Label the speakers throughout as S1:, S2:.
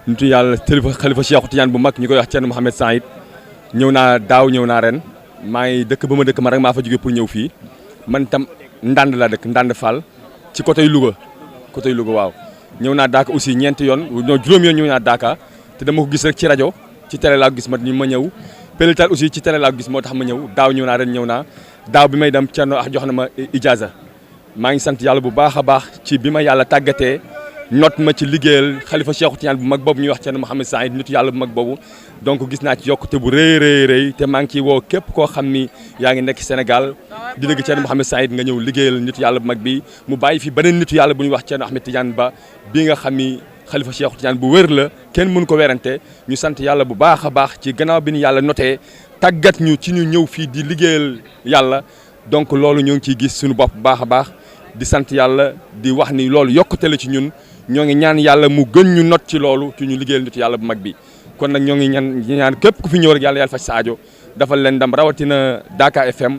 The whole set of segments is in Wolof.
S1: nitu yàlla xalifa Cheikh Tidiane bu mag ñu koy wax Thierno Mohamed Saïd ñëw naa daaw ñëw naa ren maa ngi dëkk ba ma dëkk ma rek maa fa jógee pour ñëw fii man tam Ndande laa dëkk Ndande Fall ci côté Louga waaw. ñëw naa Daaka aussi ñeenti yoon ñoo juróom yoon ñëw naa Daaka te dama ko gis rek ci rajo ci télé laa ko gis ma ñëw Pelletal aussi ci télé laa ko gis moo tax ma ñëw daaw ñëw naa ren ñëw naa daaw bi may dem Thierno jox na ma ijaaza maa ngi sant yàlla bu baax a baax ci bi ma yàlla tàggatee not ma ci liggéeyal xalifa Cheikh Tidiane bu mag boobu ñuy wax Thierno Mohamed Saïd nitu yàlla bu mag boobu donc gis naa ci yokkute bu rëy te maa ngi ciy woo képp koo xam ni yaa ngi nekk Sénégal di dégg Thierno Mohamed Saïd nga ñëw liggéeyal nitu yàlla bu mag bi mu bàyyi fi beneen nitu yàlla bu ñuy wax Thierno Ahmed Tidiane Ba bii nga xam ni xalifa Cheikh Tidiane bu wér la kenn mënu ko werante ñu sant yàlla bu baax a baax ci gannaaw bi ñu yàlla notee tàggat ñu ci ñu ñëw fii di liggéeyal yàlla donc loolu ñoo ngi ciy gis suñu bopp bu baax a baax di sant yàlla di wax ni loolu yokkute la ci ñun ñoo ngi ñaan yàlla mu gën ñu not ci loolu ci ñu liggéeyal nitu yàlla bu mag bi kon nag ñoo ngi ñaan képp ku fi ñëw rek yàlla faj sa aajo dafal leen ndam rawatina Daaka FM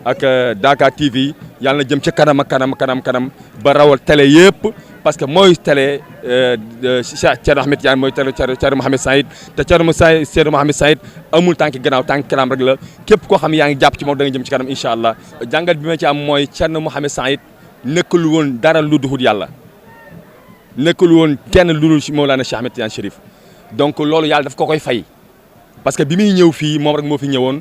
S1: ak Daaka TV yàlla na jëm ca kanam ba rawal télé yëpp parce que mooy télé Thierno Ahmed Tidiane mooy télé Thierno Mohamed Saïd te Thierno Mohamed Saïd amul tànki gannaaw tànki kanam rek la képp koo xam yaa ngi jàpp ci moom da nga jëm ci kanam incha allah jàngat bi ma ci am mooy Thierno Mohamed Saïd nekkul woon dara lu duhul yàlla nekkul woon kenn lu dul Mawlana Cheikh Ahmed Tidiane Chérif donc loolu yàlla daf ko koy fay parce que bi muy ñëw fii moom rek moo fi ñëwoon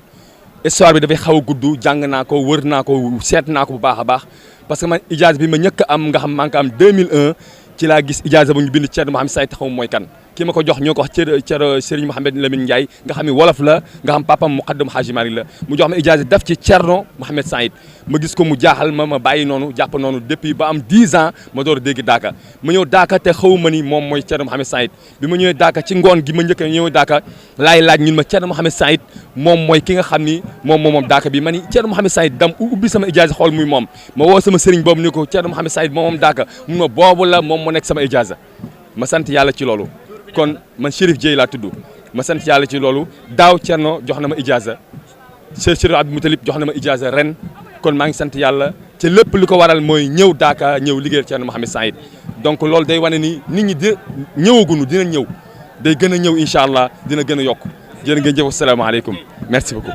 S1: histoire bi dafay xaw a gudd jàng naa ko wër naa ko seet naa ko bu baax a baax parce que man ijaaza bi ma ñëkk am nga xam maa ngi ko am 2001 ci laa gis ijaaza bu ñu bind Thierno Mohamed Saïd taxaw mooy kan ki ma ko jox ñoo ko wax Thierno Serigne Mohamed Lamine Ndiaye nga xam ne wolof la nga xam papam muqaddam Haji Malick la mu jox ma ijaaza def ci Thierno Mohamed Saïd ma gis ko mu jaaxal ma bàyyi noonu jàpp noonu depuis ba am 10 ans ma door a dégg Daaka ma ñëw Daaka te xaw ma ni moom mooy Thierno Mohamed Saïd bi ma ñëwee Daaka ci ngoon gi ma njëkk a ñëwee Daaka laay laaj ñun ma Thierno Mohamed Saïd moom mooy ki nga xam ni moom Daaka bi ma ni Thierno Mohamed Saïd dam ubbi sama ijaaza xool muy moom ma woo sama sëriñ boobu ni ko Thierno Mohamed Saïd moom Daaka mun ma boobu la moom moo nekk sama ijaaza ma sant yàlla ci loolu kon man Chérif Dieye laa tudd ma sant yàlla ci loolu daaw Thierno jox na ma ijaaza Chérif Abdou Moutalib jox na ma ijaaza ren kon maa ngi sant yàlla te lépp li ko waral mooy ñëw Daaka ñëw liggéeyal Thierno Mohamed Saïd donc loolu day wane ni nit ñi ñëwaguñu dina ñëw day gën a ñëw incha allah dina gën a yokk jërë ngeen jëf asalaamaaleykum merci beaucoup